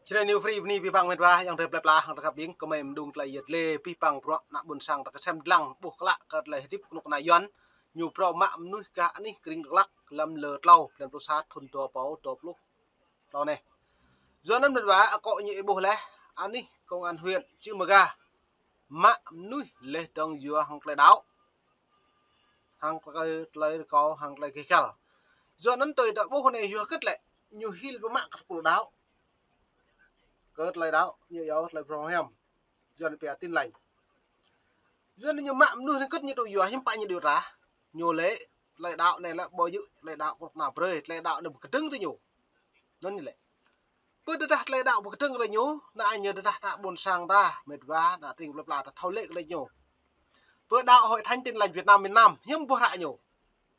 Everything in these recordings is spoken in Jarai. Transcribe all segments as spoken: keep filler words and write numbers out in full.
Jrai New Free bơni abih bang met wa, ayŏng adơi plơi pla, hăng tơkăp ƀing, kơmơi mơdung tơlơi yơt lĕ abih bang bruă ană ƀôn sang ta kơsem dlăng, ƀuh klă kơ tơlơi hơdip kơnuk kơna Yuan, ñu phrâo mă mơnuih gah anih kơring Dak Lak, lăm lơ tlâo, blan pluh sa, thun dua rơbâo dua pluh tlâo anai. Yua anŭn met wa, akŏ ñu ih ƀuh laih, anih công an huyện Cư Mga, mă mơnuih laih dơ̆ng yua hăng tơlơi đaŏ, hăng tơlơi, tơlơi rơkâo, hăng tơlơi gêh gal. Yua anŭn tui ta ƀuh anai yua hơget lĕ, ñu hil pơmă kơ tơpul đaŏ. Kơ tơlơi đaŏ, ñu yua tơlơi phrâo hiam. Yua anŭn pia Tin Lành. Yua anŭn ñu mă mơnuih anŭn hơget ñu tŭ yua hiư̆m pă ñu điều tra. Ñu lĕ tơlơi đaŏ anai lĕ ƀu djơ̆ tơlơi đaŏ kơnuk kơna brơi, tơlơi đaŏ anai ƀu kơdơ̆ng tơ ñu. Anŭn ñu lĕ. Pơ tơdah tơlơi đaŏ ƀu kơdơ̆ng tơlơi ñu, anai ñu tơdah ta ƀôn sang ta, met wa, ta tring plơi pla ta thâo lĕ kơ tơlơi ñu. Pơ đạo Hội Thánh Tin Lành Việt Nam miền Nam, hiư̆m boh hră ñu.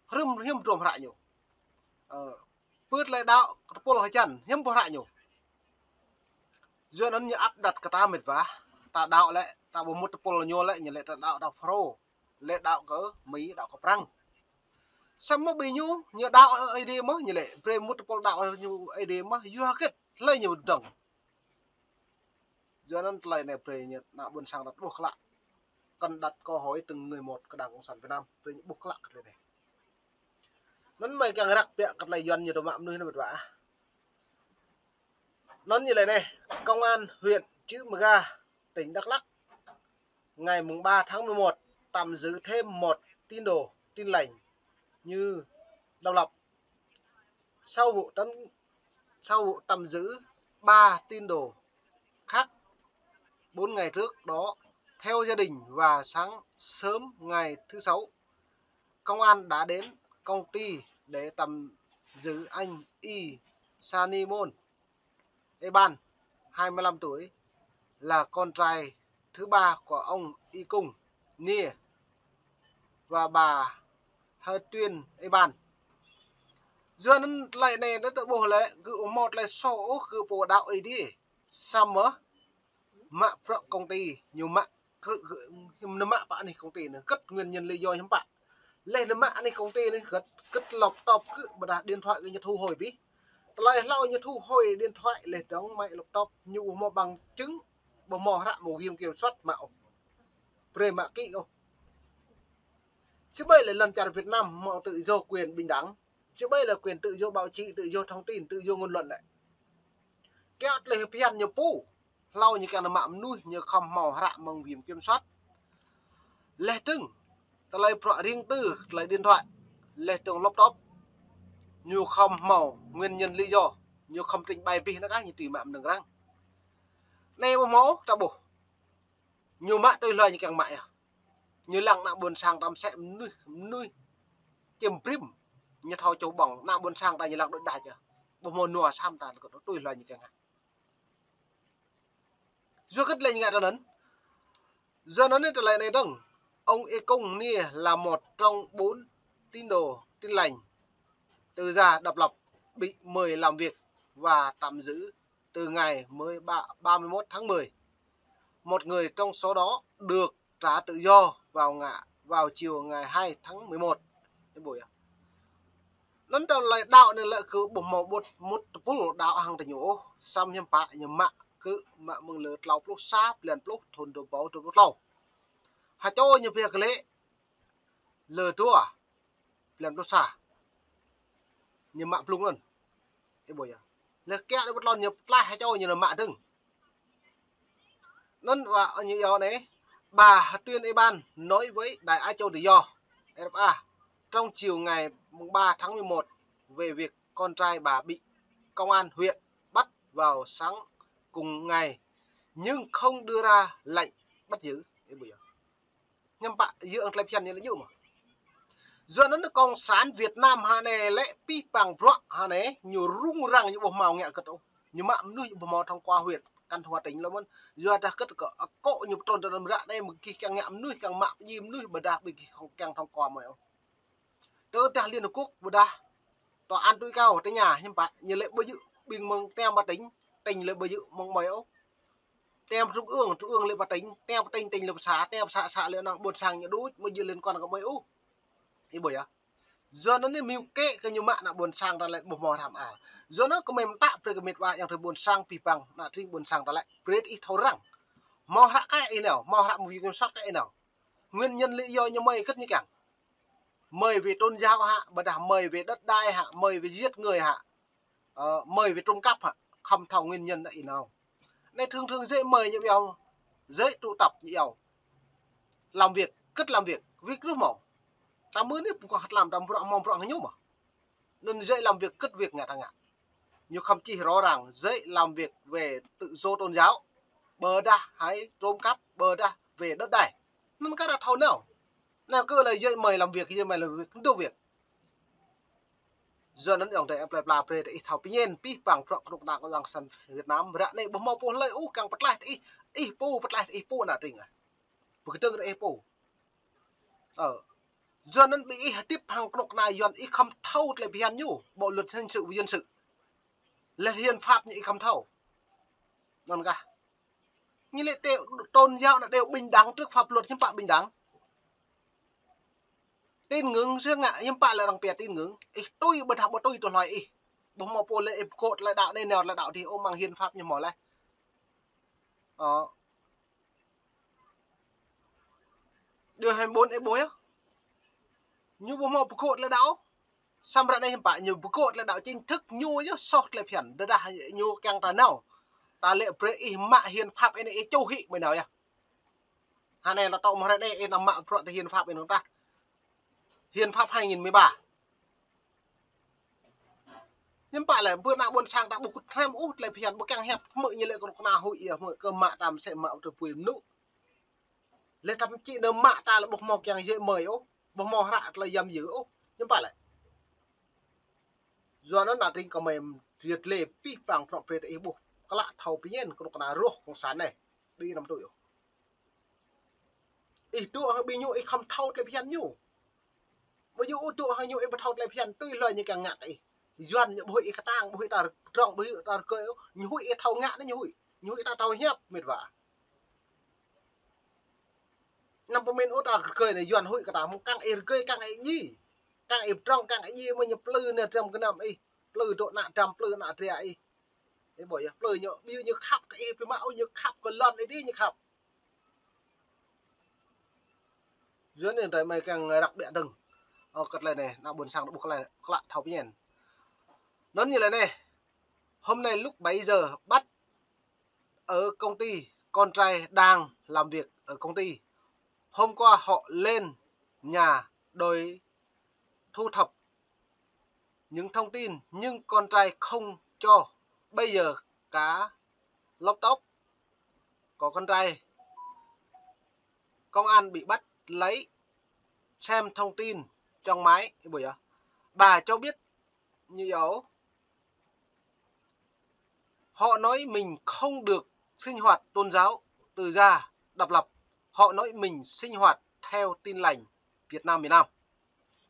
Hrŏm, hiư̆m hrŏm hră ñu. Ơ, pơ tơlơi đaŏ tơpul hơjăn, hiư̆m boh hră ñu. Yua anŭn ñu áp đặt kơ ta met wa, ta đaŏ lĕ, ta ƀu mŭt tơpul ñu lĕ, ñu lĕ ta đaŏ, đaŏ phrâo. Lĕ đaŏ kơ Mi, đaŏ kơ Prăng. Samơ̆ ƀing ñu, ñu đaŏ Ơi Adai mơ̆, ñu lĕ brơi mŭt tơpul đaŏ ñu Ơi Adai mơ̆, yua hơget, hlơi ñu dơ̆ng. Yua anŭn tơlơi anai brơi ñu ană ƀôn sang ta ƀuh klă. Cần đặt câu hỏi từng người một kơ Đảng Cộng sản Việt Nam, brơi ñu ƀuh klă kơ tơlơi anai. Anŭn mơi kiăng răk biă kơ tơlơi Yuan ñu tŭ mă mơnuih anŭn met wa. Anŭn ñu lĕ anai, Công an huyện Cư Mga, tỉnh Đắk Lắk, ngày mùng ba tháng mười một, tạm giữ thêm một tín đồ Tin Lành như độc lập. Sau vụ tấn, sau vụ tạm giữ ba tín đồ khác bốn ngày trước đó, theo gia đình và sáng sớm ngày thứ sáu, công an đã đến công ty để tạm giữ anh Y Sanimon Eban, hai mươi lăm tuổi, là con trai thứ ba của ông Y Kung Nie và bà Hơ Tuyên Eban. Yua anŭn tơlơi anai, anŭn ta ƀuh lĕ, gơ̆ ƀu hmâo tơlơi soh ôh, gơ̆ pô đaŏ Ơi Adai. Samơ̆ mă bruă công ty, ñu mă krư̆, ñu mă pơ anih công ty anai, hơget nguyên nhân lý do hiư̆m pă. Laih ñu mă anih công ty anai, hơget, hơget laptop gơ̆ ƀôdah điện thoại gơ̆ ñu thu hồi abih. Tơlơi hlâo ñu thu hồi điện thoại laih dơ̆ng mă laptop, ñu ƀu hmâo bằng chứng, ƀu hmâo hră mơ̆ng viện kiểm soát mă ôh. Brơi mă kĭ ôh. Či ƀai lĕ lŏn čar Việt Nam hmâo tự do quyền bình đẳng. Či ƀai lĕ quyền tự do báo chí, tự do thông tin, tự do ngôn luận lĕ. Kiăo tơlơi phiăn ñu pô. Hlâo ñu kiăng nao mă mơnuih ñu khŏm hmâo hră mơ̆ng viện kiểm soát. Laih dơ̆ng tơlơi bruă riêng tư, tơlơi điện thoại, laih dơ̆ng laptop. Ñu khŏm hmâo nguyên nhân lý do, ñu khŏm trình bày abih anŭn kah ñu tui mă mơnơ̆ng arăng. Anai ƀu hmâo, ta ƀuh. Ñu mă tui hlơi ñu kiăng mă yơh. Ñu lăng ană ƀôn sang ta mơsĕ mơnuih, mơnuih čem brĭm. Ñu thâo čô ƀơ̆ng, ană ƀôn sang ta ñu lăng đôč đač yơh. Ƀu hmâo nua sam ta lĕ kơ tui hlơi ñu kiăng ngă. Yua hơget lĕ ñu ngă tui anŭn. Yua anŭn anai tơlơi anai dơ̆ng. Ông Y Kung Nie là một trong bốn tín đồ Tin Lành tự do độc lập bị mời làm việc và tạm giữ từ ngày mới ba, ba mươi mốt tháng mười. Một người trong số đó được trả tự do vào ngã, vào chiều ngày hai tháng mười một. Ih ƀuh yơh. Anŭn tơlơi đaŏ anai lĕ gơ̆ ƀu hmâo ƀuh mŭt tơpul đaŏ hăng tơ ñu ôh, samơ̆ hiư̆m pă ñu mă gơ̆ mă mơ̆ng lơ tlâo pluh sa, blan pluh, thun dua ƀâo dua pluh tlâo. Hơčô ñu pia kơ lĕ lơ dua, blan pluh sa. Ñu mă blung anŭn. Ih ƀuh yơh. Lĕ kiăo đôč ƀu tlôn ñu tlaih hơčô ñu nao mă dơ̆ng. Anŭn wa ñu yua anai, bà Tuyên Eban nói với Đài Á Châu Tự Do, R F A, trong chiều ngày mùng ba tháng mười một về việc con trai bà bị công an huyện bắt vào sáng cùng ngày nhưng không đưa ra lệnh bắt giữ. Ih ƀuh yơh. Hiư̆m pă yua hăng tơlơi phiăn ñu lĕ ñu mơ̆. Yua anŭn Cộng sản Việt Nam hơnai lĕ abih bang bruă hơnai ñu rŭng răng ñu ƀu hmâo ngă hơget ôh. Ñu mă mơnuih ñu ƀu hmâo thông qua huyện, kăn thông qua tỉnh lơ̆m mơ̆n. Yua dah hơget kơ akŏ ñu pơtrŭn tơ anŭn ră anai mơ̆ gih kiăng ngă mơnuih, kiăng mă pơdjai mơnuih, ƀôdah ƀu gih kiăng thông qua mơi ôh. Tơdah Liên Hợp Quốc, ƀôdah Tòa án Tối Cao tơña hiư̆m pă, ñu lĕ ƀu djơ̆ ƀing mơ̆ng tơm pơ tỉnh, tỉnh lĕ ƀu djơ̆ mơ̆ng mơi ôh. Tơm trung ương, trung ương lĕ pơ tỉnh, tơm pơ tỉnh, tỉnh lĕ pơ xã, tơm pơ xã, xã lĕ ană ƀôn sang ñu đôč, ƀu djơ̆ liên quan kơ mơi ôh. Ih ƀuh yơh. Yua anŭn anai mơ̆ng kĕ kơ ñu mă ană ƀôn sang ta lĕ ƀu hmâo hrăm ar. Yua anŭn kơmơi mơta brơi kơ met wa yang tơ ƀôn sang pih păng, ană tring ƀôn sang ta lĕ brơi ih thâo răng. Hmâo hră kĕ ih nao, hmâo hră mơ̆ng Viện Kiểm soát kĕ ih nao. Nguyên nhân lý do ñu mơi kơ̆t ñu kiăng. Mơi về tôn giáo hă, ƀôdah mơi về đất đai hă, mơi về giết người hă. Ơ, mơi về trộm cắp hă, khăm thâo nguyên nhân anai ih nao. Anai thường thường dễ mơi ñu iâu, dễ tụ tập ñu iâu. Làm việc, kơ̆t làm việc, việc rưh mơ̆. Ta mưn anai pơkŏ hăt lăm, ta bruă hmâo bruă hăng ñu mơ̆. Anŭn dễ làm việc, kơ̆t việc ngă ta ngă. Ñu khăm čih rõ ràng, dễ làm việc về tự do tôn giáo, ƀôdah hai trộm cắp, ƀôdah về đất đai. Anŭn kơ ta thâo nao. Nao kơ lĕ dễ mơi làm việc, dễ mơi làm việc, đủ việc. Yua anŭn ayŏng adơi plơi pla brơi ih thâo pơñen pih păng bruă kơnuk kơna Cộng sản Việt Nam. Ră anai ƀu hmâo pô hlơi ôh kiăng pơtlaih ih, ih pô pơtlaih ih pô ană tring ah. Pơkơdơ̆ng ih pô. Ơ. Yua anŭn ƀing ih hơdip hăng kơnuk kơna Yuan ih khăm thâo tơlơi phiăn ñu, bộ luật hình sự và dân sự. Lĕ hiến pháp ñu ih khăm thâo. Anŭn kah. Ñu lĕ tôn giáo là đều bình đẳng trước pháp luật, hiư̆m pă bình đẳng. Tín ngưỡng sơ ngă, hiư̆m pă lĕ arăng pia tín ngưỡng. Ih tui ƀôdah ƀu tui tui hloi ih. Ƀu hmâo pô lĕ ih pơgô̆ tơlơi đaŏ anai nao tơlơi đaŏ adih ôh, mơ̆ng hiến pháp ñu hmâo lĕ. Ơ. Điều hai mươi bốn ih ƀuh yơh. Ñu ƀu hmâo pơgô̆ tơlơi đaŏ. Samơ̆ ră anai hiư̆m pă ñu pơgô̆ tơlơi đaŏ chính thức ñu yơh soh tơlơi phiăn. Tơdah ñu kiăng ta nao. Ta lĕ brơi ih mă hiến pháp anai ih čuh hĭ mơi nao yơh. Hơnai lĕ tŏ mơ̆ ră anai ih anăm mă bruă tơ hiến pháp anŭn tah. Hiến pháp hai nghìn mười ba. Hiư̆m pă lĕ, ƀơi ană ƀôn sang ta ƀu kơ̆t hrăm ôh tơlơi phiăn, ƀu kiăng hiăp, hmư̆ ñu lĕ kơnuk kơna huĭ yơh, hmư̆ kơ mă ta mơsĕ mă tơ pui mơnŭ. Lĕ tăm čĭ nao mă ta lĕ ƀu hmâo kiăng dễ mơi ôh, ƀu hmâo hră tơlơi yăm yư ôh, hiư̆m pă lĕ. Yua anŭn ană tring kơmơi yơh lĕ pih păng bruă brơi ih ƀuh, klă thâo pơñen kơnuk kơna rŏh Cộng sản anai, ƀing ih anăm tui ôh. Ih dŏ hăng ƀing ñu ih khăm thâo tơlơi phiăn ñu. Ƀu djơ̆ ôh dŏ hăng ñu ih ƀu thâo tơlơi phiăn, tui hloi ñu kiăng ngă kơ ih. Yuan ñu ƀu huĭ ih kơtang, ƀu huĭ ta pơdrŏng, ƀu huĭ ta rơgơi ôh, ñu huĭ ih thâo ngă anai ñu huĭ. Ñu huĭ ta thâo hiăp met wa. Anăm pơmĭn ôh ta rơgơi anai Yuan huĭ kơ ta, mơ̆ng kiăng ih rơgơi kiăng ih djai. Kiăng ih pơdrŏng kiăng ih djai mơ̆ ñu plư anai dram gơnam ih. Plư dŏ ană dram, plư ană dra ih. Ih ƀuh yơh, plư ñu, ƀu ñu khăp kơ ih pơmă ôh, ñu khăp kơ lŏn ih dih ñu khăp. Yua anŭn tơlơi mơi kiăng răk ƀiă dơ̆ng. Ơ, kơ tơlơi anai, ană ƀôn sang ƀuh tơlơi klă thâo pơñen. Anŭn ñu lĕ anai. Hôm nay lúc bảy giờ bắt ở công ty, con trai đang làm việc ở công ty. Hôm qua họ lên nhà đòi thu thập những thông tin nhưng con trai không cho. Bây giờ cả laptop của con trai, công an bị bắt lấy xem thông tin trong máy. Ih ƀuh yơh. Bà cho biết như vậy. Họ nói mình không được sinh hoạt tôn giáo tự do độc lập. Họ nói mình sinh hoạt theo Tin Lành Việt Nam, miền Nam.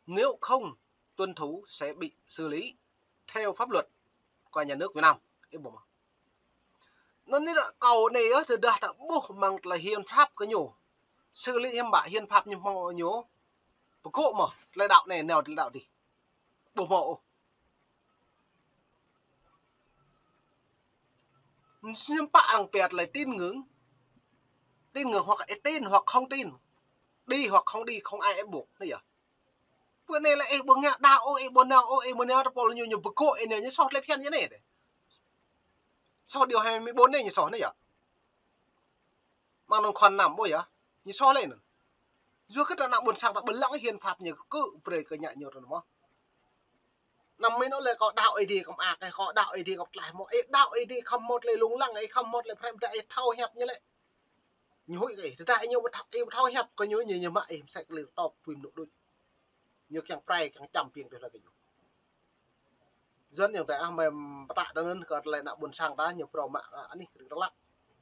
Nếu không tuân thủ sẽ bị xử lý theo pháp luật của nhà nước Việt Nam. Ih ƀuh mơ̆. Anŭn anai ră kâo anai yơh, tơdah ta ƀuh mơ̆ng tơlơi hiến pháp kơ ñu. Xử lý hiư̆m pă hiến pháp ñu hmâo ñu. Pơgô̆ mơ̆, tơlơi đaŏ anai nao tơlơi đaŏ adih. Ƀu hmâo ôh. Hiư̆m pă arăng pia tơlơi tín ngưỡng. Tín ngưỡng hoặc ih tin hoặc không tin. Đi hoặc không đi, không ai ép buộc, anai yơh. Bơ anai lĕ ih ƀu ngă đaŏ ôh, ih ƀu nao ôh, ih ƀu nao tơpul ñu, ñu pơgô̆ ih nao, ñu soh tơlơi phiăn ñu anai dêh. Soh điều hai mươi bốn anai ñu soh anai yơh. Mơ̆ng anŭn khŏn năm ƀuh yơh. Ñu soh lĕ anŭn. Yua kơ ta ană ƀôn sang ta ƀu lăng hiến pháp ñu kơ brơi kơ ñu ñu tơ anŭn mơ̆. Anăm mĭn ôh lĕ kâo đaŏ Ơi Adai kâo mơak, kâo đaŏ Ơi Adai kâo pơtlaih mơ̆. Ih đaŏ Ơi Adai khŏm hmâo tơlơi lông lăng, ih khŏm hmâo tơlơi pơhrăm, tơdah ih thâo hiăp ñu lĕ. Ñu huĭ kơ ih, tơdah ih ñu ƀu thâo, ih ƀu thâo hiăp kơ ñu, ñu, ñu mă ih mơsĕ kơ lĕ tŏp pui mơnŭ đôč. Ñu kiăng prai, kiăng čăm piêng tơlơi kơ ñu. Yua anŭn ayŏng adơi ah, mơi pơtă tơ anŭn kơ tơlơi ană ƀôn sang ta ñu phrâo mă, a, anih kơ rơ̆k tơlăk.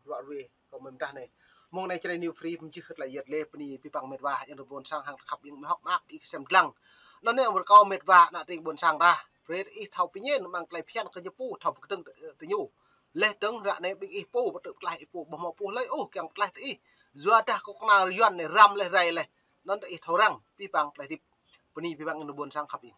Ruă ruê kơ mơi mơdah anai. Mơ̆ng anai Jrai New Free pơmơjih kơ tơlơi yet lĕ bơni pih păng met wa ayŏng adơi ƀôn sang hăng khăp ƀing mơi hŏk mơak ih sem dlăng. Anŭn anai mơi rơkâo met wa ană tring ƀôn sang ta. Brơi ih thâo pơñen mơ̆ng tơlơi phiăn kơ ñu pô thâo pơkơdơ̆ng tơ, tơ ñu. Leh dơ̆ng ră anai ƀing ih pô pơtơ̆ pơtlaih ih pô ƀu hmâo pô hlơi ôh kiăng pơtlaih tơ ih. Yua dah kơnuk kơna Yuan anai răm leh rai leh. Anŭn tơ ih thâo răng pih păng tơlơi hơdip. Bơni biă mă ană ƀôn sang khăp ih.